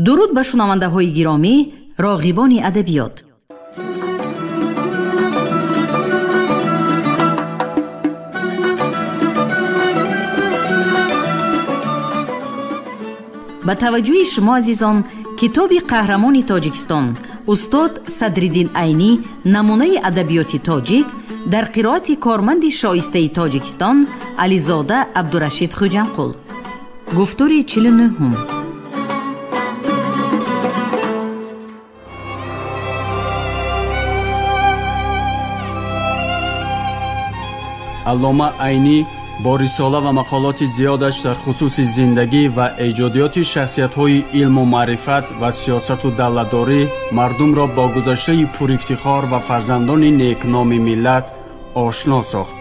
Дуруд ба шунавандаҳои гиромӣ, роғибони адабиёт. Ба таваҷҷӯҳи шумо азизон, китоби қаҳрамони Тоҷикистон устод Садриддин Айнӣ намунаи адабиёти тоҷик дар қироати корманди шоистаи Тоҷикистон Ализода Абдурашид Хуҷамқул. Гуфтори 49-ум. Аллома Айнӣ бо рисола ва мақолоти зиёдаш дар хусуси зиндагӣ ва эҷодиёти шахсиятҳои илму маърифат ва сиёсату давлатдорӣ мардумро бо гузаштаи пурифтихор ва фарзандони некноми миллат ошно сохт.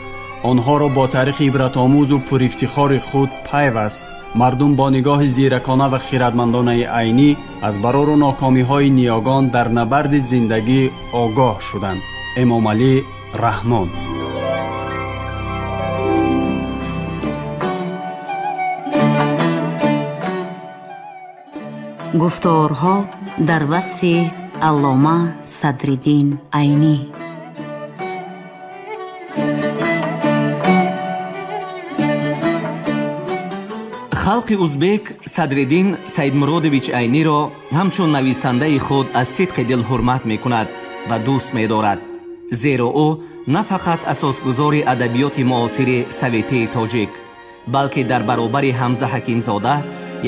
Онҳоро бо таърихи ибратомӯзу пурифтихори худ пайваст. Мардум бо нигоҳи зиракона ва хиратмандонаи Айнӣ аз барору нокомиҳои ниёгон дар набарди зиндагӣ огоҳ шуданд. Эмомалӣ Раҳмон. Гуфторҳо дар васфи Аллома Садриддин Айнӣ. Халқи узбек Садриддин Саидмуродович Айниро ҳамчун нависандаи худ аз сидқи дил ҳурмат мекунад ва дӯст медорад, зеро ӯ на фақат асосгузори адабиёти муосири советии тоҷик, балки дар баробари Ҳамза Ҳакимзода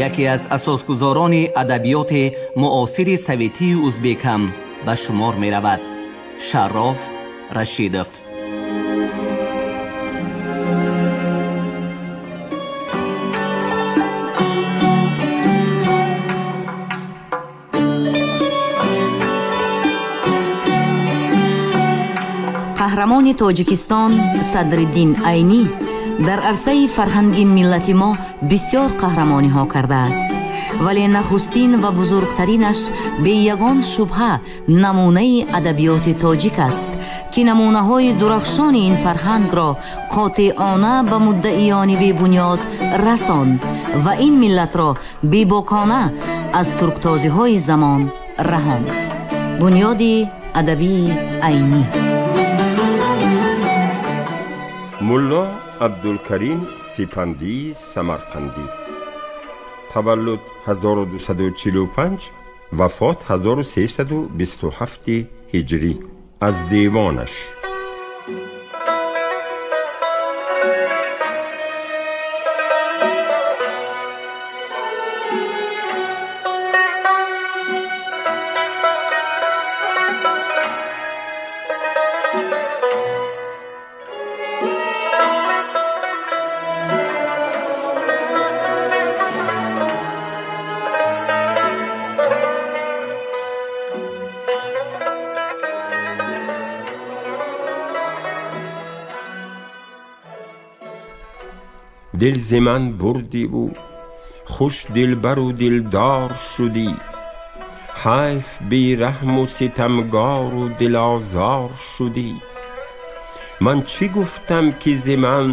яке аз асосгузорони адабиёти муосири советии узбек ҳам ба шумор меравад. Шароф Рашидов. Қаҳрамони Тоҷикистон Садриддин Айнӣ дар арсаи фарҳанги миллати мо бисёр қаҳрамониҳо кардааст, вале нахустин ва бузургтаринаш бе ягон шубҳа намунаи адабиёти тоҷик аст, ки намунаҳои дурахшони ин фарҳангро қотеона ба муддаиёни бебунёд расонд ва ин миллатро бебокона аз турктозиҳои замон раҳонд. Бунёди адабии Айнӣ. Мулло Абдулкарим Сипандии Самарқандӣ, таваллуд 1245, вафот 1327 ҳиҷрӣ. Аз девонаш. Дил зи ман бурдиву хуш дилбару дилдор шудӣ, ҳайф бераҳму ситамгору дилозор шудӣ. Ман чӣ гуфтам, ки зи ман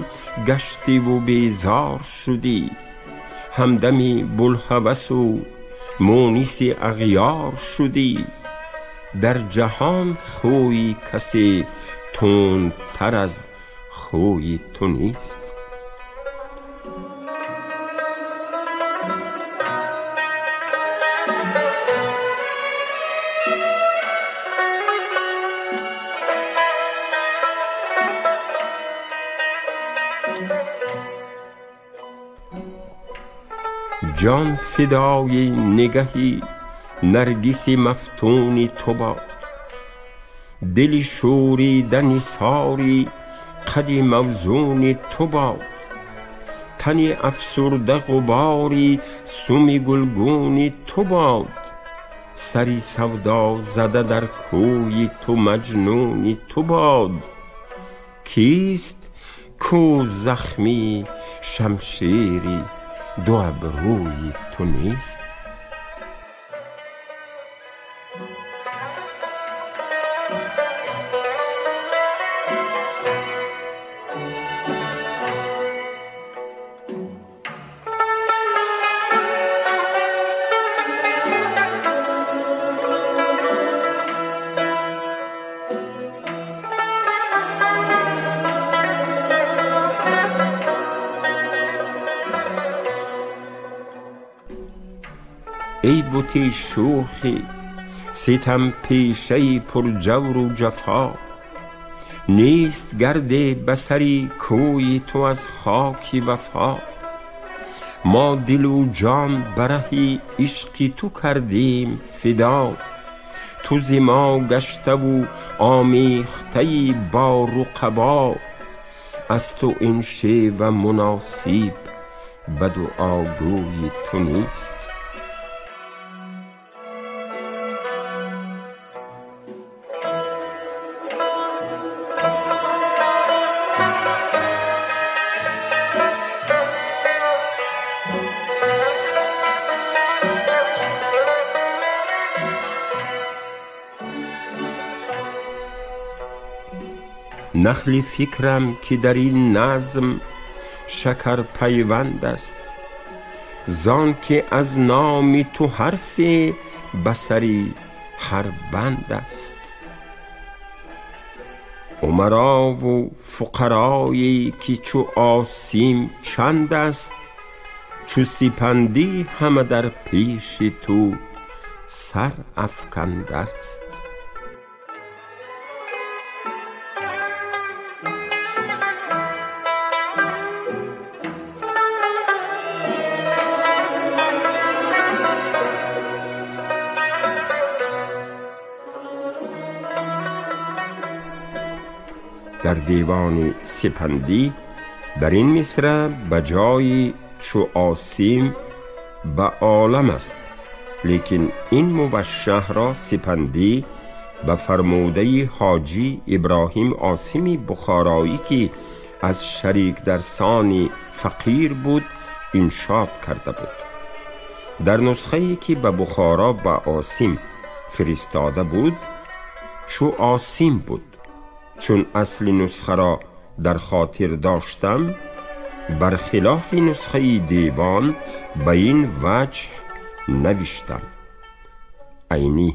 гаштиву безор шудӣ? Ҳамдами булҳавасу муниси ағёр шудӣ. Дар ҷаҳон хӯи касе тундтар аз хӯи ту нест. Ҷон фидои нигаҳи наргиси мафтуни ту бод, дили шӯрида нисори қади мавзуни ту бод, тани афсурда ғубори суми гулгуни ту бод, сари савдо зада дар кӯи ту маҷнуни ту бод. Кист кӯ захми шамшери ду абрӯи ту нест? ای بتی شوخی ستم پیشه پر جور و جفا. نیست گرد بصری کوی تو از خاک وفا. ما دل و جان برهی عشق تو کردیم فدا. تو ز ما گشته و آمیخته با رقبا. از تو این شیوه مناسب به دعاگوی تو نیست. نخل فکرم که در این نظم شکر پیوند است، زان که از نام تو حرف بصری هر بند است. امرا و فقرایی که چو آسیم چند است، چو سپندی همه در پیش تو سر افکند است. در دیوان سپندی در این مصرع به جای چو آسیم به عالم است، لیکن این موشح را سپندی به فرموده حاجی ابراهیم آسیم بخارایی که از شریک درسانی فقیر بود انشاد کرده بود. در نسخه‌ای که به بخارا به آسیم فرستاده بود چو آسیم بود. چون اصل نسخه را در خاطر داشتم، برخلاف نسخه دیوان به این وجه نوشتم. عینی.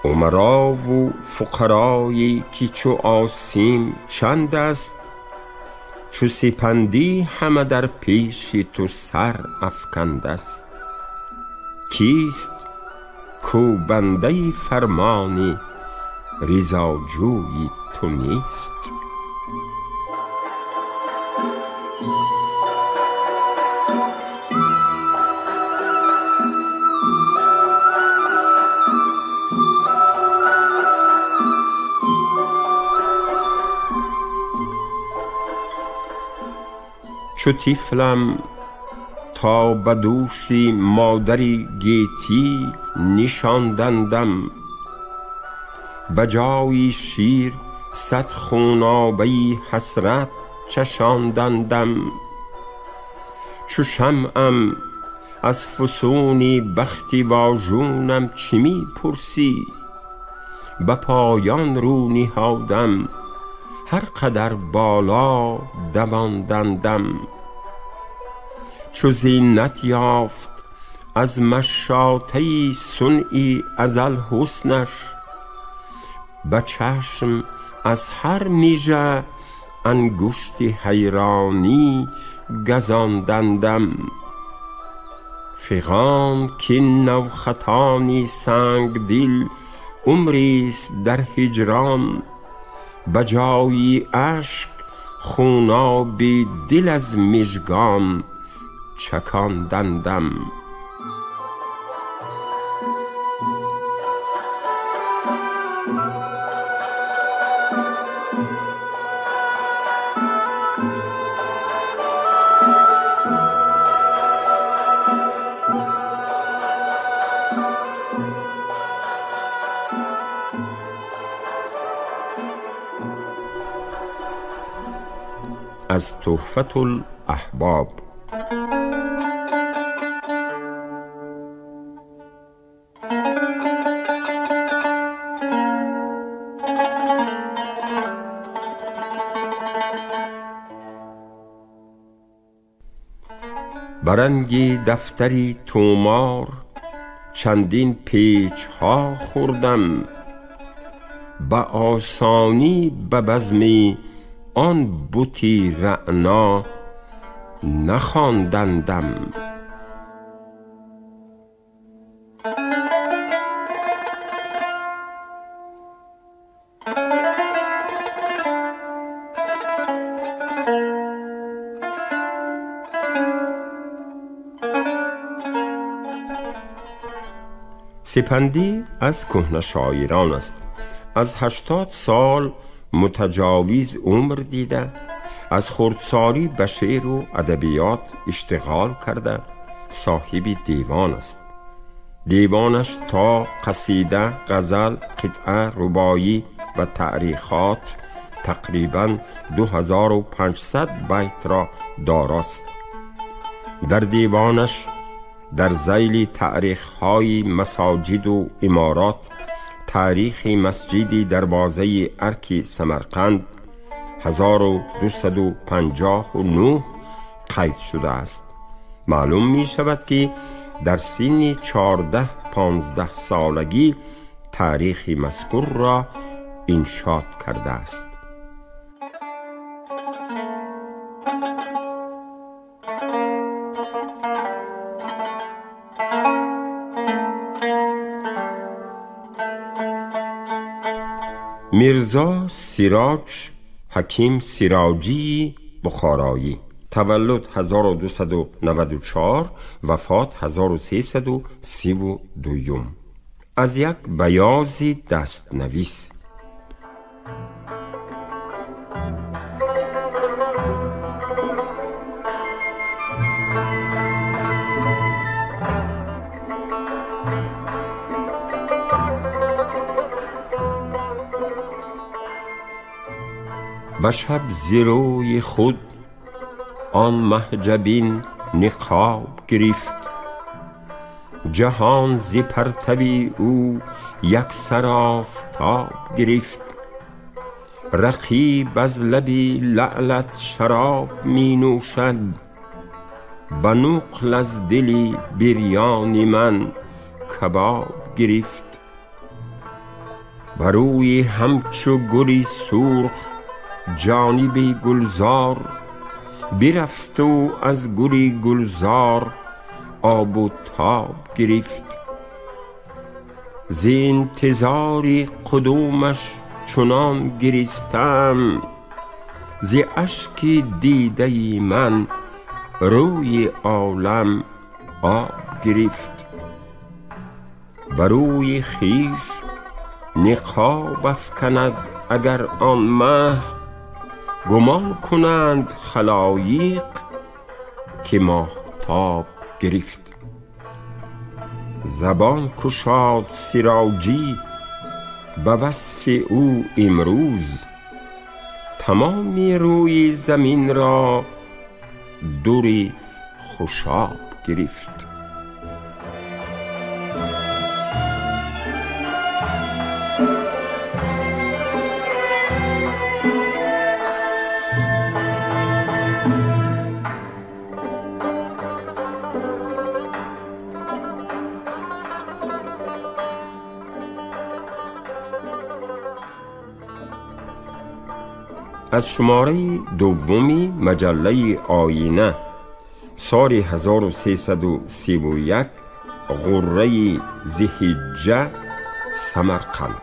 امرا و فقرایی که چو آسیم چند است، چو سپندی همه در پیش تو سر افکند است. کیست کو بنده فرمانی رضاجوی تو نیست؟ چو طفلم تا به دوش مادری گیتی نشاندندم، به جای شیر صد خونابه حسرت چشاندندم. چو شمعم از فسون بخت واژونم چه می پرسی؟ به پایان رو نهادم هر قدر بالا دواندندم. چو زینت یافت از مشاطه صنعی ازل حسنش، به چشم از هر میژه انگشت حیرانی گزاندندم. فغان که نوخطانی سنگ دل عمریست در هجران، به جای اشک خوناب دل از مژگان چکاندندم. از تحفة الاحباب. Ба ранги дафтари тумор чандин печҳо хӯрдам, ба осонӣ ба базми он бути раъно нахондандам. سپندی از کهنه شاعران است. از 80 سال متجاوز عمر دیده، از خردسالی به شعر و ادبیات اشتغال کرده، صاحب دیوان است. دیوانش تا قصیده، غزل، قطعه، رباعی و تاریخات تقریبا 2500 بیت را داراست. در دیوانش در ذیل تاریخ‌های مساجد و امارات، تاریخ مسجد دروازه ارک سمرقند 1259 قید شده است. معلوم می شود که در سن 14-15 سالگی تاریخ مذکور را انشاد کرده است. میرزا سراج حکیم سراجی بخارایی، تولد 1294، وفات 1332، از یک بیاضی دستنویس. به شب ز روی خود آن مهجبین نقاب گرفت، جهان ز پرتوی او یک سر آفتاب گرفت. رقیب از لب لعلت شراب می نوشد، به نقل از دل بریان من کباب گرفت. بروی همچو گلی سرخ جانب گلزار، برفت و از گل گلزار آب و تاب گرفت. ز انتظار قدومش چنان گریستم، ز اشک دیده من روی عالم آب گرفت. بروی خویش نقاب افکند اگر آن مه، گمان کنند خلایق که ماهتاب گرفت. زبان کشاد سراجی به وصف او امروز، تمام روی زمین را در خوشاب گرفت. از شماره دومی مجله آینه سال 1331، غره ذی‌الحجه، سمرقند.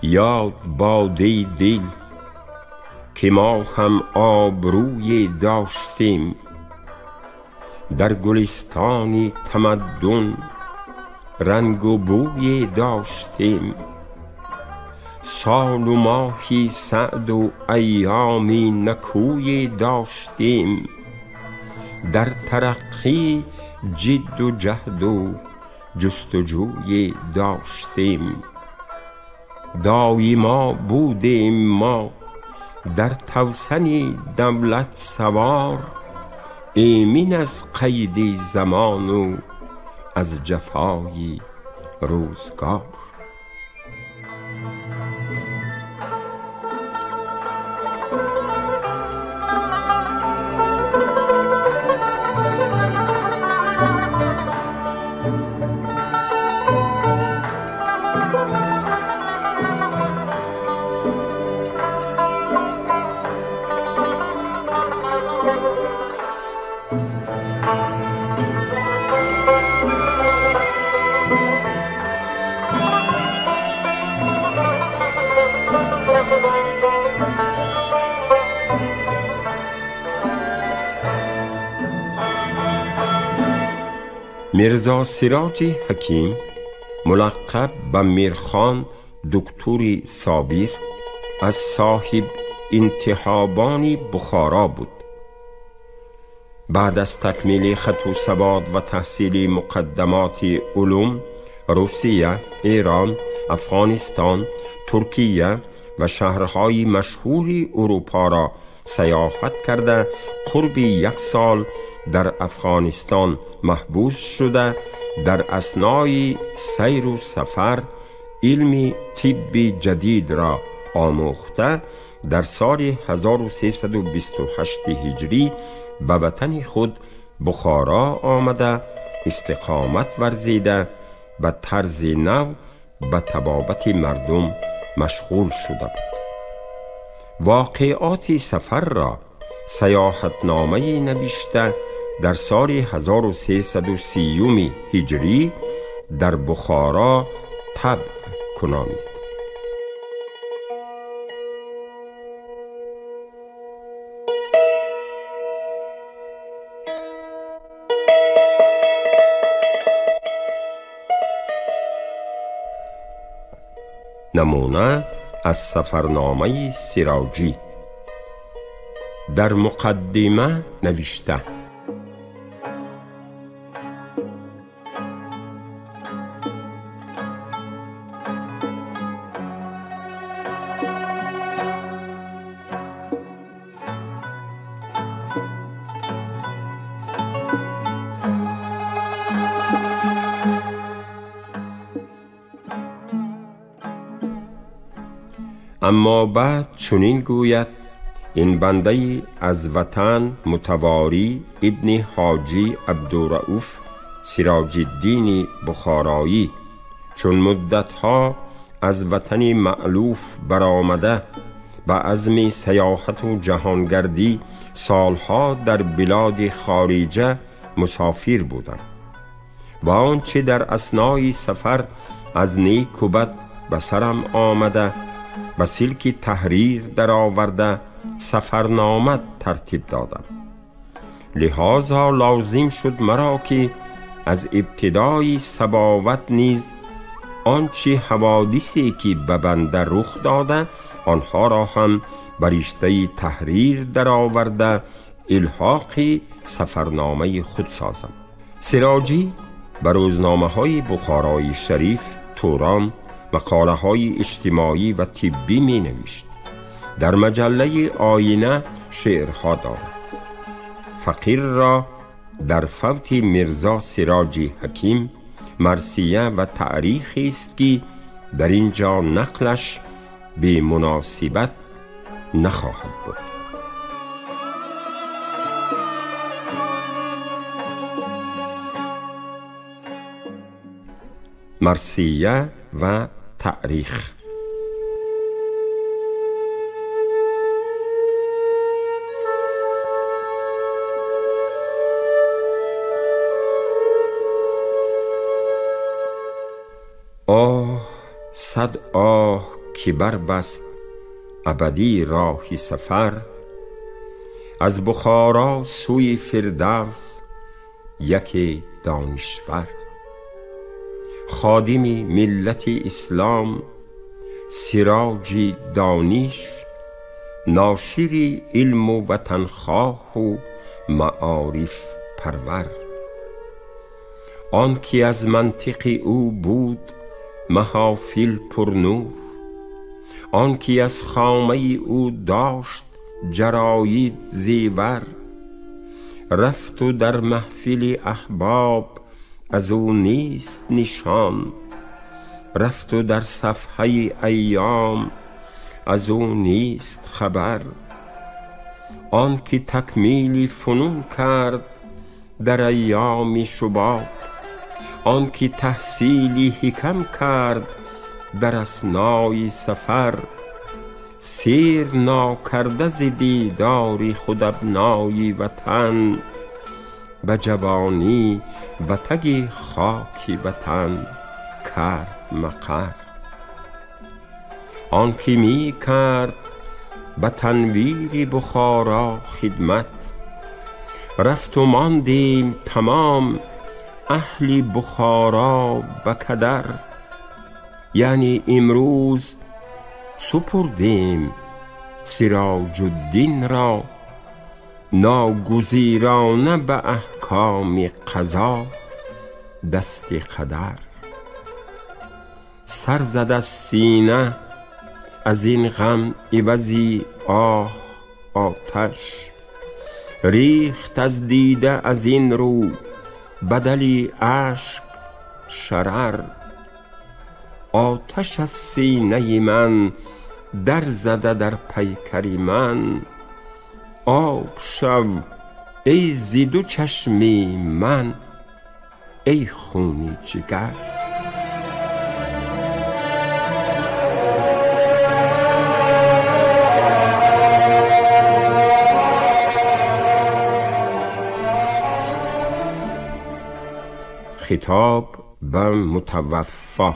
یاد باد ای دل که ما هم آبروی داشتیم، در گلستان تمدن رنگ و بوی داشتیم. سال و ماهی سعد و ایامی نکوی داشتیم، در ترقی جد و جهد و جستجوی داشتیم. دایما بودیم ما در توسن دولت سوار، ایمن از قید زمان و از جفای روزگار. میرزا سراج حکیم ملقب به میرخان دکتر صابر از صاحب انتخابان بخارا بود. بعد از تکمیل خط و سواد و تحصیل مقدمات علوم، روسیه، ایران، افغانستان، ترکیه و شهرهای مشهور اروپا را سیاحت کرده، قرب 1 سال در افغانستان محبوس شده، در اثنای سیر و سفر علم طب جدید را آموخته، در سال 1328 هجری به وطن خود بخارا آمده، استقامت ورزیده، به طرز نو به طبابت مردم مشغول شده بود. واقعات سفر را سیاحتنامه نوشته در سال 1330 هجری در بخارا طبع کنانید. نمونه از سفرنامه سراجی در مقدمه نوشته: اما بعد چنین گوید: این بنده از وطن متواری ابن حاجی عبدالرؤوف سراج الدین بخارایی چون مدتها از وطن مألوف برآمده به عزم سیاحت و جهانگردی سالها در بلاد خارجه مسافر بودم و آنچه در اثنای سفر از نیک و بد به سرم آمده به سلک تحریر در آورده سفرنامه ترتیب دادم. لحاظا لازم شد مرا که از ابتدای سباوت نیز آنچه حوادثی که به بنده رخ داده آنها را هم بر رشته تحریر در آورده الحاق سفرنامه خود سازم. سراجی بر روزنامه های بخارای شریف، توران، مقاله های اجتماعی و طبی می نوشت. در مجله آینه شعرها دارد. فقیر را در فوت میرزا سراج حکیم مرثیه و تاریخی است که در اینجا نقلش به مناسبت نخواهد بود. مرثیه و تاریخ. آه صد آه که بربست ابدی راهی سفر، از بخارا سوی فردوس یک دانشور. خادم ملت اسلام сироҷи дониш, ношири илму ватанхоҳу маориф парвар. Он ки аз мантиқи ӯ буд маҳофил пурнур, он ки аз хомаи ӯ дошт ҷароид зевар, рафту дар маҳфили аҳбоб аз ӯ нест нишон, рафту дар сафҳаи айём аз ӯ нест хабар. Он ки такмили фунун кард дар айёми шубоб, он ки таҳсили ҳикам кард дар аснои сафар, сер нокарда зи дидори худ абнои ватан, ба ҷавонӣ ба таги хоки ватан кард мақар. Он ки мекард ба танвири Бухоро хидмат, рафту мондем тамом аҳли Бухоро ба кадар. Яъне имрӯз супурдем Сироҷуддинро ногузирона ба аҳкоми қазо дасти қадар. Сар зад аз сина аз ин ғам ивази оҳ оташ, рехт аз дида аз ин рӯ бадали ашк шарар. Оташ аз синаи ман дар зада дар пайкари ман, об шав эй зи ду чашми ман эй хуни ҷигар. خطاب به متوفا.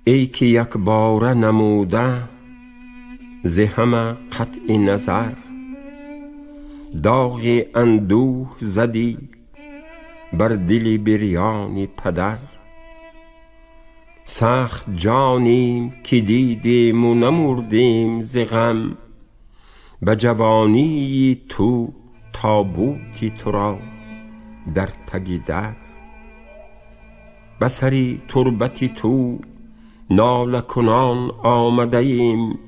ای که یک باره نموده ز همه قطع نظر، داغ اندوه زدی بر دل بریان پدر. سخت جانیم که دیدیم و نمردیم ز غم، به جوانی تو تابوتی تو را در تگ در. به سری تربت تو ناله کنان آمده ایم،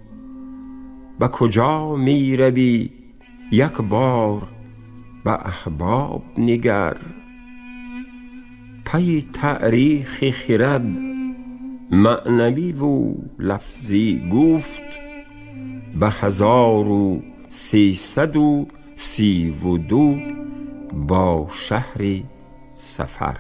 به کجا می روی یک بار به احباب نگر. پی تاریخ خرد معنوی و لفظی گفت، به 1332 با شهر سفر.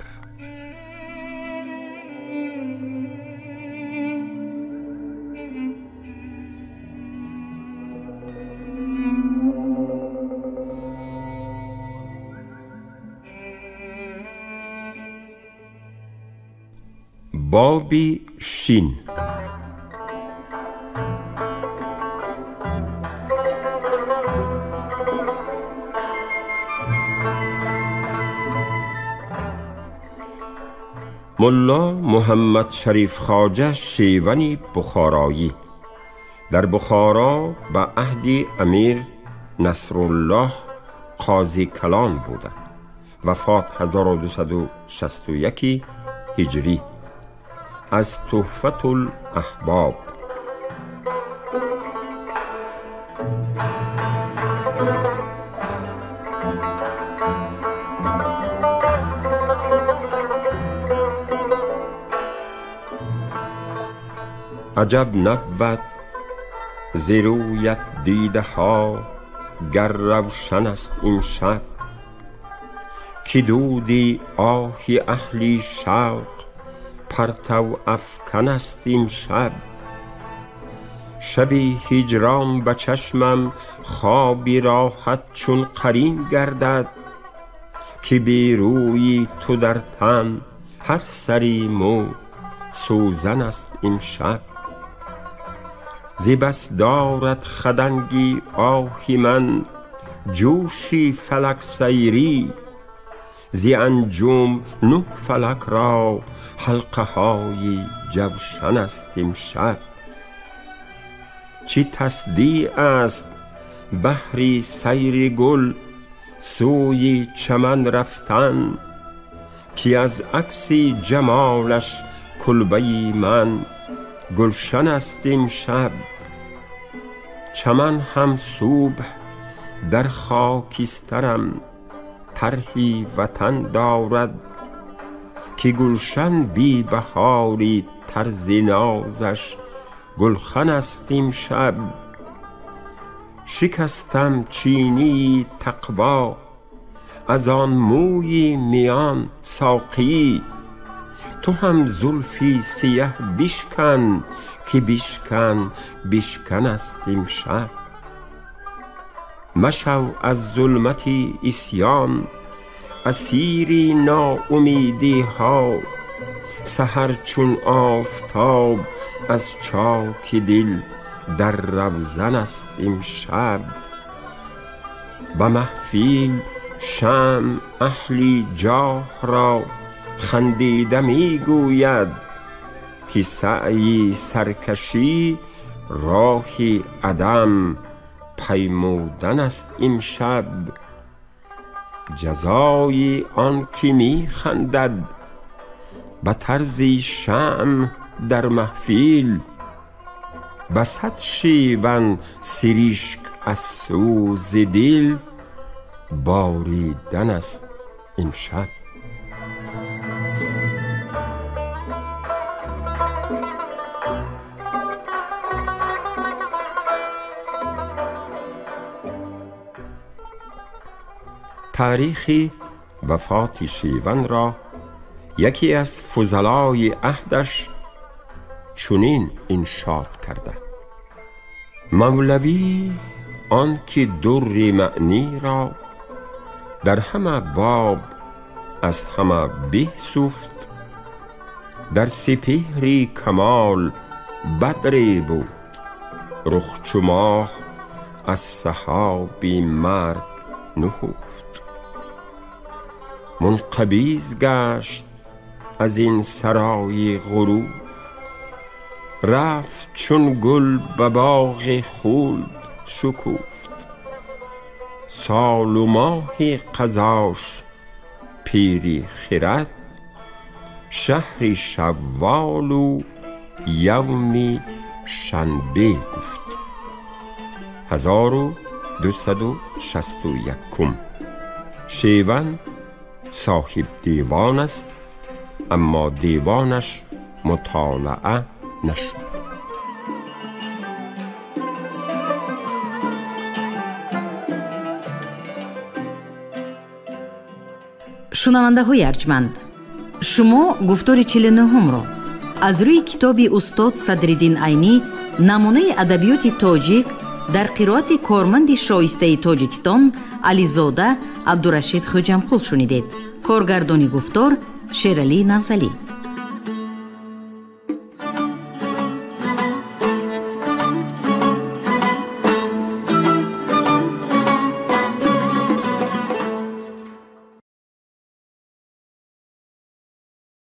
بابی شین. ملا محمد شریف خواجه شیونی بخارایی در بخارا به عهد امیر نصرالله قاضی کلان بوده. وفات 1261 هجری. از تحفة الاحباب. عجب نبود ز رویت دیده ها گر روشن است این شب، که دودی آه اهلی شوق پرتو افکن است این شب. شبی هجران به چشمم خوابی راحت چون قرین گردد، که بی روی تو در تن هر سری مو سوزن است این شب. ز بس دارد خدنگی آهی من جوشی فلک سیری. زی انجم نه فلک را حلقه های جوشن است امشب. چی تصدیع است بحری سیر گل سوی چمن رفتن، که از عکس جمالش کلبه من گلشن است امشب. چمن هم صبح در خاکسترم طرحی وطن دارد، که گلشن بی بهاری طرز نازش گلخن است امشب. شکستم چینی تقوا از آن موی میان ساقی، تو هم زلفی سیه بشکن که بشکن بشکن است امشب. مشو از ظلمت عصیان اسیری ناامیدی ها، سحر چون آفتاب از چاک دل در روزن است امشب. به محفل شمع اهل جاه را خندیده می گوید، که سعی سرکشی راه عدم پیمودن است امشب. جزای آن که می خندد به طرز شمع در محفل، بسد شیون سرشک از سوز دل باریدن است امشب. تاریخ وفات شیون را یکی از فضلای عهدش چنین انشاد کرده: مولوی آن که در معنی را در همه باب از همه به سفت، در سپهری کمال بدری بود، رخ چو ماه از سحاب مرگ نهفت. منقبیض گشت از این سرای غرور، رفت چون گل به باغ خلد شکفت. سال و ماه قضاش پیری خرد، شهر شوال و یوم شنبه گفت. 1261. شیون صاحب دیوان است، اما دیوانش مطالعه نشد. Шунавандаҳои арҷманд, шумо гуфтори 49-ро аз рӯи китоби устод Садриддин Айнӣ намунаи адабиёти тоҷик дар қироати корманди шоистаи Тоҷикистон Ализода Абдурашид Хӯҷамқул шунидед. Коргардони гуфтор Шералӣ Навзалӣ.